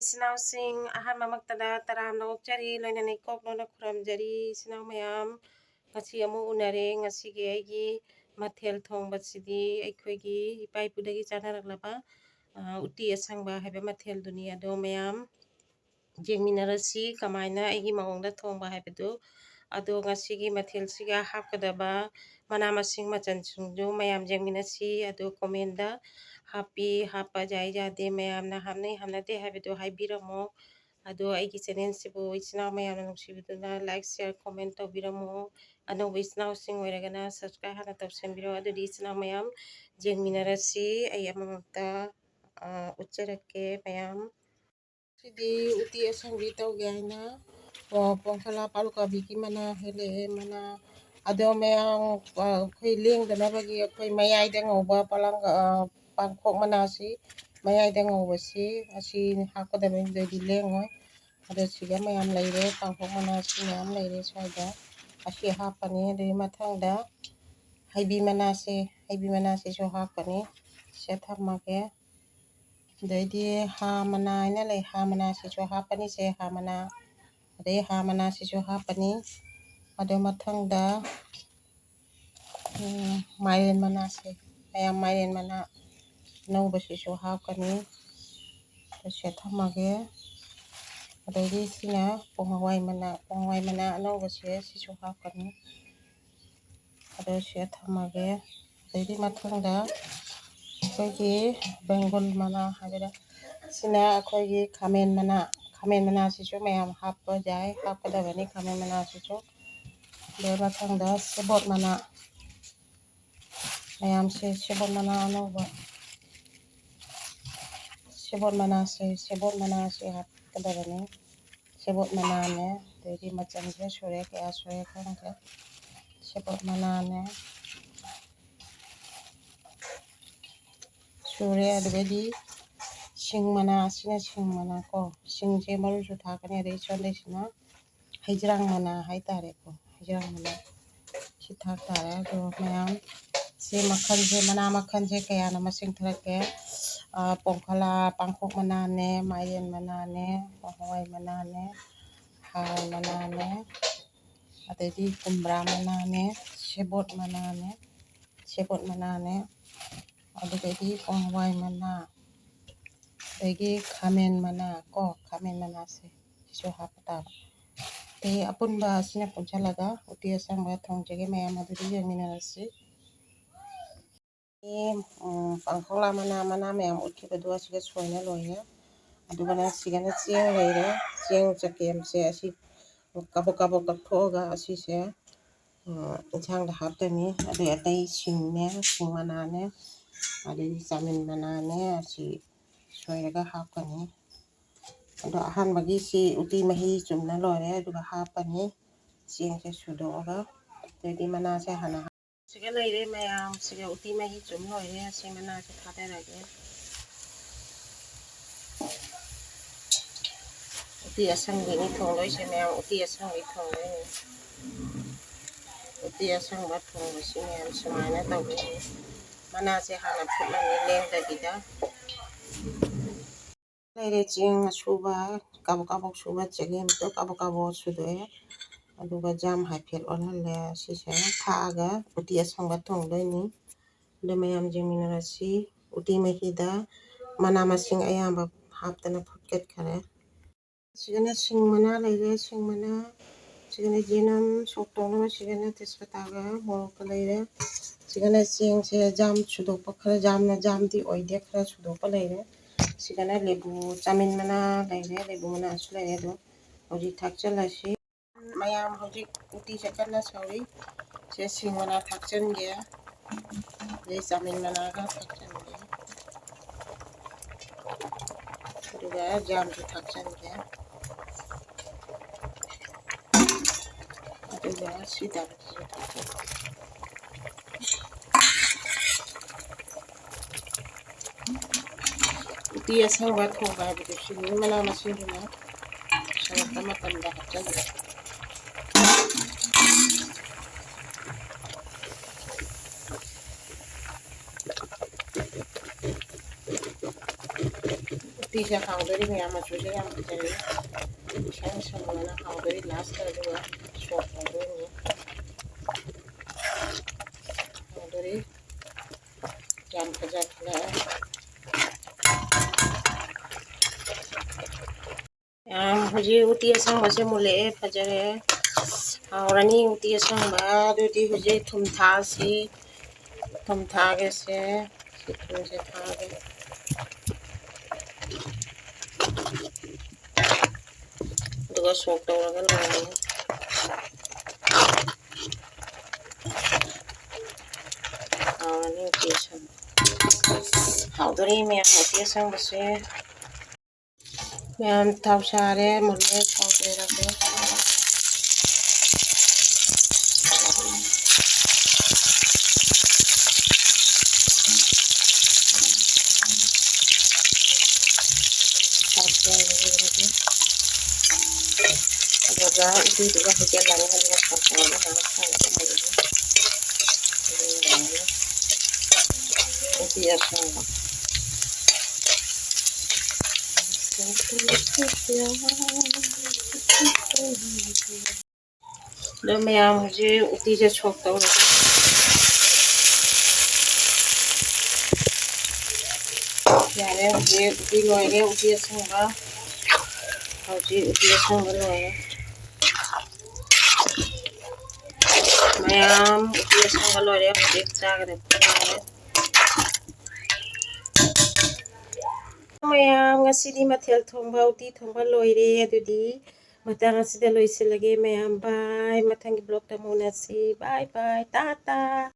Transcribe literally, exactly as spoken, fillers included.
ꯏꯆꯤꯟ ꯏꯅꯥꯎꯁꯤꯡ, ꯑꯍꯥꯟꯕꯃꯛꯇꯗ ꯇꯔꯥꯝꯅ ꯑꯣꯛꯆꯔꯤ, ꯂꯣꯏꯅꯅ ꯏꯀꯣꯛ ꯂꯣꯟꯅ ꯈꯨꯔꯨꯝꯖꯔꯤ꯫ ꯏꯆꯤꯟ ꯏꯅꯥꯎ ꯃꯌꯥꯝ, ꯉꯁꯤ ꯑꯃꯨꯛ ꯎꯅꯔꯦ꯫ ꯉꯁꯤꯒꯤ ꯑꯩꯒꯤ ꯃꯊꯦꯜ ꯊꯣꯡꯕꯁꯤꯗꯤ ꯑꯩꯈꯣꯏꯒꯤ ꯏꯄꯥ ꯏꯄꯨꯗꯒꯤ ꯆꯥꯅꯔꯛꯂꯕ, ꯑ, ꯎꯇꯤ ꯑꯁꯪꯕ ꯍꯥꯏꯕ ꯃꯊꯦꯜꯗꯨꯅꯤ꯫ ꯑꯗꯣ ꯃꯌꯥꯝ ꯌꯦꯡꯃꯤꯟꯅꯔꯁꯤ ꯀꯃꯥꯏꯅ ꯑꯩꯒꯤ ꯃꯑꯣꯡꯗ ꯊꯣꯡꯕ ꯍꯥꯏꯕꯗꯨ꯫ ꯑꯗꯣ ꯉꯁꯤꯒꯤ ꯃꯊꯦꯜꯁꯤꯒ ꯍꯥꯞꯀꯗꯕ ꯃꯅꯥ ꯃꯁꯤꯡ ꯃꯆꯜꯁꯤꯡꯗꯨ ꯃꯌꯥꯝ ꯌꯦꯡꯃꯤꯟꯅꯁꯤ꯫ ꯑꯗꯣ comment ꯍꯥꯞꯄꯤ, ꯍꯥꯞꯄ ꯌꯥꯏ ꯌꯥꯗꯦ, ꯃꯌꯥꯝꯅ ꯍꯥꯞꯅꯩ ꯍꯥꯞꯅꯗꯦ ꯍꯥꯏꯕꯗꯨ ꯍꯥꯏꯕꯤꯔꯝꯃꯣ꯫ ꯑꯗꯣ ꯑꯩꯒꯤ channelꯁꯤꯕꯨ ꯏꯆꯤꯟ ꯏꯅꯥꯎ ꯃꯌꯥꯝꯅ ꯅꯨꯡꯁꯤꯕꯤꯗꯨꯅ like, share, comment ꯇꯧꯕꯤꯔꯝꯃꯣ꯫ ꯑꯅꯧꯕ ꯏꯆꯤꯟ ꯏꯅꯥꯎꯁꯤꯡ ꯑꯣꯏꯔꯒꯅ subscribe ꯍꯥꯟꯅ ꯇꯧꯁꯟꯕꯤꯔꯣ꯫ ꯑꯗꯨꯗꯤ ꯏꯆꯤꯟ ꯏꯅꯥꯎ ꯃꯌꯥꯝ ꯌꯦꯡꯃꯤꯟꯅꯔꯁꯤ꯫ ꯑꯩ ꯑꯃꯃꯝꯇ, ꯑ, ꯎꯠꯆꯔꯛꯀꯦ ꯃꯌꯥꯝ꯫ ꯁꯤꯗꯤ ꯎꯇꯤ ꯑꯁꯪꯕꯤ ꯇꯧꯒꯦ ꯍꯥꯏꯅ, ꯑ, ꯄꯣꯡꯈꯂꯥ ꯄꯥꯂꯨꯀꯥꯕꯤꯒꯤ ꯃꯅꯥ ꯍꯦꯛꯂꯛꯑꯦ꯫ ꯃꯅꯥ ꯑꯗꯣ ꯃꯌꯥꯝ, ꯑ, ꯑꯩꯈꯣꯏ ꯂꯦꯡꯗꯅꯕꯒꯤ ꯑꯩꯈꯣꯏ ꯃꯌꯥꯏꯗ ꯉꯧꯕ ꯄꯂꯪ-, ꯑ, ꯄꯥꯡꯈꯣꯛ ꯃꯅꯥꯁꯤ, ꯃꯌꯥꯏꯗ ꯉꯧꯕꯁꯤ ꯑꯁꯤ ꯍꯥꯞꯀꯗꯕꯅꯤ, ꯑꯗꯨꯗꯤ ꯂꯦꯡꯉꯣꯏ꯫ ꯑꯗꯣ ꯁꯤꯗ ꯃꯌꯥꯝ ꯂꯩꯔꯦ, ꯄꯥꯡꯈꯣꯛ ꯃꯅꯥꯁꯤ ꯃꯌꯥꯝ ꯂꯩꯔꯦ ꯁ꯭ꯋꯥꯏꯗ꯫ ꯑꯁꯤ ꯍꯥꯞꯄꯅꯤ꯫ ꯑꯗꯨꯒꯤ ꯃꯊꯪꯗ ꯍꯩꯕꯤ ꯃꯅꯥꯁꯦ, ꯍꯩꯕꯤ ꯃꯅꯥꯁꯤꯁꯨ ꯍꯥꯞꯀꯅꯤ꯫ ꯁꯦ ꯊꯝꯃꯒꯦ꯫ ꯑꯗꯩꯗꯤ ꯍꯥ ꯃꯅꯥ ꯍꯥꯏꯅ ꯂꯩ, ꯍꯥ ꯃꯅꯥꯁꯤꯁꯨ ꯍꯥꯞꯄꯅꯤ꯫ ꯁꯦ ꯍꯥ ꯃꯅꯥ, ꯑꯗꯩ ꯍꯥ ꯃꯅꯥꯁꯤꯁꯨ ꯍꯥꯞꯄꯅꯤ꯫ ꯑꯗꯨ ꯃꯊꯪꯗ, ꯎꯝ, ꯃꯥꯏꯔꯦꯟ ꯃꯅꯥꯁꯦ, ꯃꯌꯥꯝ ꯃꯥꯏꯔꯦꯟ ꯃꯅꯥ ꯑꯅꯧꯕꯁꯤꯁꯨ ꯍꯥꯞꯀꯅꯤ꯫ ꯁꯦ ꯊꯝꯃꯒꯦ꯫ ꯑꯗꯩꯗꯤ ꯁꯤꯅ ꯄꯣꯡ ꯍꯋꯥꯏ ꯃꯅꯥ, ꯄꯣꯡ ꯍꯋꯥꯏ ꯃꯅꯥ ꯑꯅꯧꯕꯁꯦ ꯁꯤꯁꯨ ꯍꯥꯞꯀꯅꯤ꯫ ꯑꯗꯣ ꯁꯤꯗ ꯊꯝꯃꯒꯦ꯫ ꯑꯗꯩꯗꯤ ꯃꯊꯪꯗ ꯑꯩꯈꯣꯏꯒꯤ ꯕꯦꯡꯒꯨꯜ ꯃꯅꯥ ꯍꯥꯏꯒꯗ꯭ꯔꯥ, ꯁꯤꯅ ꯑꯩꯈꯣꯏꯒꯤ ꯈꯥꯃꯦꯟ ꯃꯅꯥ, ꯈꯥꯃꯦꯟ ꯃꯅꯥꯁꯤꯁꯨ ꯃꯌꯥꯝ ꯍꯥꯞꯄ ꯌꯥꯏ, ꯍꯥꯞꯀꯗꯕꯅꯤ ꯈꯥꯃꯦꯟ ꯃꯅꯥꯁꯤꯁꯨ꯫ ꯑꯗꯩ ꯃꯊꯪꯗ ꯁꯦꯕꯣꯠ ꯃꯅꯥ, ꯃꯌꯥꯝꯁꯦ ꯁꯦꯕꯣꯠ ꯃꯅꯥ ꯑꯅꯧꯕ, ꯁꯦꯕꯣꯠ ꯃꯅꯥꯁꯦ, ꯁꯦꯕꯣꯠ ꯃꯅꯥꯁꯦ ꯍꯥꯞꯀꯗꯕꯅꯤ꯫ ꯁꯦꯕꯣꯠ ꯃꯅꯥꯅꯦ, ꯑꯗꯩꯗꯤ ꯃꯆꯜꯁꯦ ꯁꯨꯔꯦ, ꯀꯌꯥ ꯁꯨꯔꯦ ꯈꯪꯗ꯭ꯔꯦ꯫ ꯁꯦꯕꯣꯠ ꯃꯅꯥꯅꯦ, ꯁꯨꯔꯦ꯫ ꯑꯗꯨꯗꯩꯗꯤ ꯁꯤꯡ ꯃꯅꯥ, ꯑꯁꯤꯅ ꯁꯤꯡ ꯃꯅꯥ ꯀꯣ, ꯁꯤꯡꯁꯦ ꯃꯔꯨꯁꯨ ꯊꯥꯛꯀꯅꯤ꯫ ꯑꯗꯩ ꯁꯣꯝꯗꯩꯁꯤꯅ ꯍꯩꯖ꯭ꯔꯥꯡ ꯃꯅꯥ ꯍꯥꯏꯇꯥꯔꯦꯀꯣ, ꯍꯩꯖ꯭ꯔꯥꯡ ꯃꯅꯥ ꯁꯤ ꯊꯥꯛ ꯇꯥꯔꯦ꯫ ꯑꯗꯣ ꯃꯌꯥꯝ ꯁꯤ ꯃꯈꯜꯁꯦ, ꯃꯅꯥ ꯃꯈꯜꯁꯦ ꯀꯌꯥꯅꯣ ꯃꯁꯤꯡ ꯊꯤꯔꯛꯀꯦ꯫ ꯑ, ꯄꯣꯡꯈꯂꯥ, ꯄꯥꯡꯈꯣꯛ ꯃꯅꯥꯅꯦ, ꯃꯥꯏꯔꯦꯟ ꯃꯅꯥꯅꯦ, ꯄꯣꯡ ꯍꯋꯥꯏ ꯃꯅꯥꯅꯦ, ꯍꯋꯥꯏ ꯃꯅꯥꯅꯦ, ꯑꯗꯩꯗꯤ ꯀꯨꯝꯕ꯭ꯔꯥ ꯃꯅꯥꯅꯦ, ꯁꯦꯕꯣꯠ ꯃꯅꯥꯅꯦ, ꯁꯦꯕꯣꯠ ꯃꯅꯥꯅꯦ, ꯑꯗꯨꯗꯩꯗꯤ ꯄꯣꯡ ꯍꯋꯥꯏ ꯃꯅꯥ, ꯑꯗꯒꯤ ꯈꯥꯃꯦꯟ ꯃꯅꯥ ꯀꯣ, ꯈꯥꯃꯦꯟ ꯃꯅꯥꯁꯦ ꯁꯤꯁꯨ ꯍꯥꯞꯄ ꯇꯥꯕ꯫ ꯑꯗꯩ ꯑꯄꯨꯟꯕ ꯑꯁꯤꯅ ꯄꯨꯟꯁꯤꯜꯂꯒ ꯎꯇꯤ ꯑꯁꯪꯕ ꯊꯣꯡꯖꯒꯦ ꯃꯌꯥꯝ, ꯑꯗꯨꯗꯤ ꯌꯦꯡꯃꯤꯟꯅꯔꯁꯤ꯫ ꯎꯝ, ꯄꯥꯡꯈꯣꯛꯂꯥ ꯃꯅꯥ, ꯃꯅꯥ ꯃꯌꯥꯝ ꯎꯠꯈꯤꯕꯗꯣ ꯑꯁꯤꯒ ꯁꯣꯏꯅ ꯂꯣꯏꯔꯦ꯫ ꯑꯗꯨꯒꯅ ꯁꯤꯒꯅ ꯆꯦꯡ ꯂꯩꯔꯦ꯫ ꯆꯦꯡ ꯆꯀꯦꯝꯁꯦ ꯑꯁꯤ ꯀꯕꯣꯛ ꯀꯕꯣꯛ ꯀꯛꯊꯣꯛꯑꯒ ꯑꯁꯤꯁꯦ, ꯎꯝ, ꯏꯟꯁꯥꯡꯗ ꯍꯥꯞꯇꯣꯏꯅꯤ꯫ ꯑꯗꯩ ꯑꯇꯩ ꯁꯤꯡꯅꯦ, ꯁꯤꯡ ꯃꯅꯥꯅꯦ, ꯑꯗꯩ ꯆꯥꯃꯤꯟ ꯃꯅꯥꯅꯦ, ꯑꯁꯤ ꯁꯣꯏꯔꯒ ꯍꯥꯞꯀꯅꯤ꯫ ꯑꯗꯣ ꯑꯍꯥꯟꯕꯒꯤ ꯁꯤ ꯎꯇꯤ ꯃꯍꯤ ꯆꯨꯝꯅ ꯂꯣꯏꯔꯦ, ꯑꯗꯨꯒ ꯍꯥꯞꯄꯅꯤ꯫ ꯆꯦꯡꯁꯦ ꯁꯨꯗꯣꯛꯑꯒ, ꯑꯗꯩꯗꯤ ꯃꯅꯥꯁꯦ ꯍꯥꯟꯅ ꯍꯥꯞ-, ꯁꯤꯒ ꯂꯩꯔꯦ ꯃꯌꯥꯝ, ꯁꯤꯒ ꯎꯇꯤ ꯃꯍꯤ ꯆꯨꯝ ꯂꯣꯏꯔꯦ꯫ ꯁꯤ ꯃꯅꯥꯁꯦ ꯊꯥꯗꯔꯒꯦ꯫ ꯎꯇꯤ ꯑꯁꯪꯕꯤꯅꯤ ꯊꯣꯡꯗꯣꯏꯁꯦ ꯃꯌꯥꯝ, ꯎꯇꯤ ꯑꯁꯪꯕꯤ ꯊꯣꯡꯗꯣꯏꯅꯤ꯫ ꯎꯇꯤ ꯑꯁꯪꯕ ꯊꯣꯡꯕꯁꯤ ꯃꯌꯥꯝ ꯁꯨꯃꯥꯏꯅ ꯇꯧꯗꯣꯏꯅꯤ꯫ ꯃꯅꯥꯁꯦ ꯍꯥꯟꯅ ꯐꯨꯠꯂꯅꯤ ꯂꯦꯡꯗꯕꯤꯗ꯫ ꯂꯩꯔꯦ ꯆꯦꯡ ꯑꯁꯨꯕ, ꯀꯥꯕꯣꯛ ꯀꯥꯕꯣꯛ ꯁꯨꯕ ꯆꯦꯡꯌꯦꯟꯗꯣ ꯀꯥꯕꯣꯛ ꯀꯥꯕꯣꯛ ꯁꯨꯗꯣꯛꯑꯦ꯫ ꯑꯗꯨꯒ ꯖꯥꯝ ꯍꯥꯏꯐꯦꯠ ꯑꯣꯜꯍꯜꯂꯦ꯫ ꯁꯤꯁꯦ ꯊꯥꯛꯑꯒ ꯎꯇꯤ ꯑꯁꯪꯕ ꯊꯣꯡꯗꯣꯏꯅꯤ꯫ ꯑꯗꯣ ꯃꯌꯥꯝ ꯌꯦꯡꯃꯤꯟꯅꯔꯁꯤ꯫ ꯎꯇꯤ ꯃꯍꯤꯗ ꯃꯅꯥ ꯃꯁꯤꯡ ꯑꯌꯥꯝꯕ ꯍꯥꯞꯇꯅ ꯐꯨꯠꯀꯠꯈꯔꯦ꯫ ꯁꯤꯒꯅ ꯁꯤꯡ ꯃꯅꯥ ꯂꯩꯔꯦ, ꯁꯤꯡ ꯃꯅꯥ꯫ ꯁꯤꯒꯅ ꯌꯦꯅꯝ ꯁꯣꯛ ꯇꯧꯅꯕ, ꯁꯤꯒꯅ ꯇꯦꯖꯄꯇꯥꯒ ꯃꯣꯔꯣꯛꯀ ꯂꯩꯔꯦ꯫ ꯁꯤꯒꯅ ꯆꯦꯡꯁꯦ ꯖꯥꯝ ꯁꯨꯗꯣꯛꯄ ꯈꯔ, ꯌꯥꯝꯅ ꯖꯥꯝꯗꯤ ꯑꯣꯏꯗꯦ, ꯈꯔ ꯁꯨꯗꯣꯛꯄ ꯂꯩꯔꯦ꯫ ꯁꯤꯒꯅ ꯂꯦꯕꯨ ꯆꯥꯃꯤꯟ ꯃꯅꯥ ꯂꯩꯔꯦ, ꯂꯦꯕꯨ ꯃꯅꯥꯁꯨ ꯂꯩꯔꯦ꯫ ꯑꯗꯣ ꯍꯧꯖꯤꯛ ꯊꯥꯛꯆꯜꯂꯁꯤ꯫ ꯃꯌꯥꯝ ꯍꯧꯖꯤꯛ ꯎꯇꯤꯁꯦ ꯀꯟꯅ ꯁꯧꯔꯤ꯫ ꯁꯦ ꯁꯤꯡ ꯃꯅꯥ ꯊꯥꯛꯆꯟꯒꯦ꯫ ꯑꯗꯩ ꯆꯥꯃꯤꯟ ꯃꯅꯥꯒ ꯊꯥꯛꯆꯟꯒꯦ꯫ ꯑꯗꯨꯒ ꯖꯥꯝꯁꯨ ꯊꯥꯛꯆꯟꯒꯦ꯫ ꯑꯗꯨꯒ ꯁꯤ ꯗꯥꯜꯁꯤꯁꯨ ꯊꯥꯛꯆꯟꯒꯦ꯫ ꯎꯇꯤ ꯑꯁꯪꯕ ꯊꯣꯡꯕ ꯍꯥꯏꯕꯗꯨ ꯁꯤꯅꯤ, ꯃꯅꯥ ꯃꯁꯤꯡꯗꯨꯅ ꯁꯧꯔꯛꯄ ꯃꯇꯝꯗ ꯍꯥꯞꯆꯟꯕ꯫ ꯁꯤꯁꯦ ꯍꯥꯎꯗꯣꯔꯤ ꯃꯌꯥꯝ, ꯃꯆꯨꯁꯦ ꯌꯥꯝ ꯐꯖꯔꯦ꯫ ꯏꯁꯪ ꯁꯪꯕꯅ ꯍꯥꯎꯗꯣꯔꯤ꯫ Last ꯑꯗꯨꯒ ꯁꯣꯛ ꯇꯧꯗꯣꯏꯅꯤ꯫ ꯍꯥꯎꯗꯣꯔꯤ꯫ ꯌꯥꯝ ꯐꯖꯈꯠꯂꯛꯑꯦ꯫ ꯑꯥ, ꯍꯧꯖꯤꯛ ꯎꯇꯤ ꯑꯁꯪꯕꯁꯦ ꯃꯨꯜꯂꯛꯑꯦ, ꯐꯖꯔꯦ꯫ ꯍꯥꯎꯔꯅꯤ ꯎꯇꯤ ꯑꯁꯪꯕ꯫ ꯑꯗꯨꯗꯤ ꯍꯧꯖꯤꯛ ꯊꯨꯝ ꯊꯥꯛꯑꯁꯤ꯫ ꯊꯨꯝ ꯊꯥꯛꯑꯒꯦꯁꯦ꯫ ꯁꯤ ꯊꯨꯝꯁꯦ ꯊꯥꯛꯑꯒꯦ꯫ ꯑꯗꯨꯒ ꯁꯣꯛ ꯇꯧꯔꯒ ꯂꯣꯏꯔꯅꯤ꯫ ꯍꯥꯎꯔꯅꯤ ꯎꯇꯤ ꯑꯁꯪꯕ꯫ ꯍꯥꯎꯗꯣꯔꯤ ꯃꯌꯥꯝ ꯎꯇꯤ ꯑꯁꯪꯕꯁꯦ꯫ ꯃꯌꯥꯝ ꯊꯥꯎ ꯁꯥꯔꯦ, ꯃꯨꯜꯂꯦ, ꯊꯥꯎ ꯁꯥꯔꯒꯦ꯫ ꯑꯗꯨꯒ ꯎꯇꯤꯗꯨꯒ ꯍꯩꯖꯤꯜꯂꯅꯤ, ꯑꯗꯨꯒ ꯁꯣꯛ ꯇꯧꯔꯒ ꯉꯥꯏꯍꯥꯛ ꯊꯝꯒꯗꯕꯅꯤ꯫ ꯑꯗꯨꯒ ꯎꯇꯤ ꯑꯁꯪꯕ꯫ ꯑꯗꯣ ꯃꯌꯥꯝ ꯍꯧꯖꯤꯛ ꯎꯇꯤꯁꯦ ꯁꯣꯛ ꯇꯧꯔꯒꯦ꯫ ꯌꯥꯔꯦ, ꯍꯧꯖꯤꯛ ꯎꯇꯤ ꯂꯣꯏꯔꯦ, ꯎꯇꯤ ꯑꯁꯪꯕ꯫ ꯍꯧꯖꯤꯛ ꯎꯇꯤ ꯑꯁꯪꯕ ꯂꯣꯏꯔꯦ꯫ ꯃꯌꯥꯝ ꯎꯇꯤ ꯑꯁꯪꯕ ꯂꯣꯏꯔꯦ, ꯍꯧꯖꯤꯛ ꯆꯥꯒꯗꯕ ꯉꯥꯏꯔꯦ꯫ ꯃꯌꯥꯝ, ꯉꯁꯤꯗꯤ ꯃꯊꯦꯜ ꯊꯣꯡꯕ, ꯎꯇꯤ ꯊꯣꯡꯕ ꯂꯣꯏꯔꯦ꯫ ꯑꯗꯨꯗꯤ ꯃꯇꯥꯡ ꯑꯁꯤꯗ ꯂꯣꯏꯁꯤꯜꯂꯒꯦ ꯃꯌꯥꯝ꯫ Bye꯫ ꯃꯊꯪꯒꯤ vlogꯇ ꯑꯃꯨꯛ ꯎꯅꯁꯤ꯫ Bye bye꯫ ꯇꯥꯇꯥ꯫